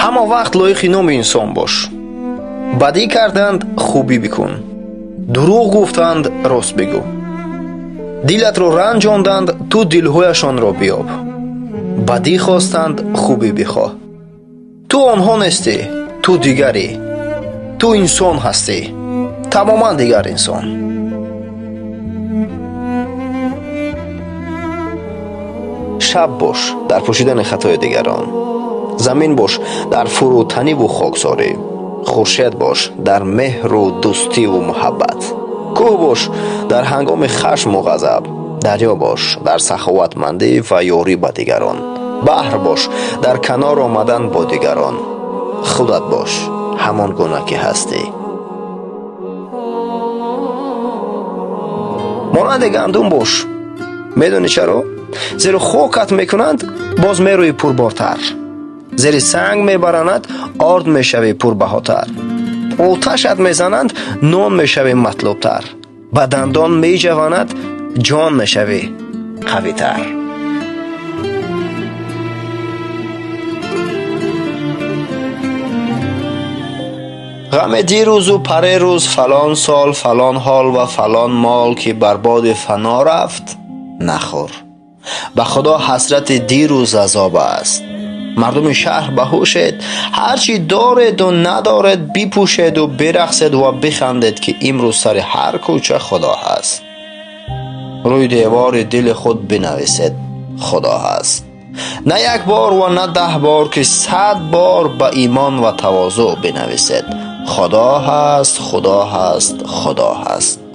Ҳама вақт лоиқи номи инсон бош. Бадӣ карданд, хубӣ бикун. Дурӯғ гуфтанд, рост бигӯ. Дилатро ранҷонданд, ту дилҳояшонро биёб. Бадӣ хостанд, хубӣ бихоҳ. Ту онҳо нестӣ, ту дигарӣ. Ту инсон ҳастӣ, тамоман дигар инсон. Шаб бош дар пӯшидани хатои дигарон, замин бош дар фурӯтаниву хоксорӣ, хуршед бош дар меҳру дӯстиву муҳаббат, кӯҳ бош дар ҳангоми хашму ғазаб, дарё бош дар саховатмандӣ ва ёрӣ ба дигарон, баҳр бош дар канор омадан бо дигарон. Худат бош ҳамон гуна ки ҳастӣ. Монанди гандум бош. Медонӣ чаро? Зеро хокат мекунанд, боз мерӯи пурбортар. Зери санг мебаранад, орд мешавӣ пурбаҳотар. Оташат мезананд, нон мешавӣ матлубтар. Ба дандон меҷаванад, ҷон мешавӣ қавитар. Ғами дирӯзу парерӯз, фалон сол, фалон ҳол ва фалон мол, ки бар боди фано рафт, нахӯр. Ба Худо, ҳасрати дирӯз азоб аст. Мардуми шаҳр, ба ҳушед, ҳар чӣ дореду надоред, бипӯшеду бирақсед ва бихандед, ки имрӯз сари ҳар кӯча Худо ҳаст. Рӯи девори дили худ бинависед: Худо ҳаст. На як бор ва на 10 бор, ки 100 бор ба имон ва тавозӯъ бинависед: Худо ҳаст, Худо ҳаст, Худо ҳаст.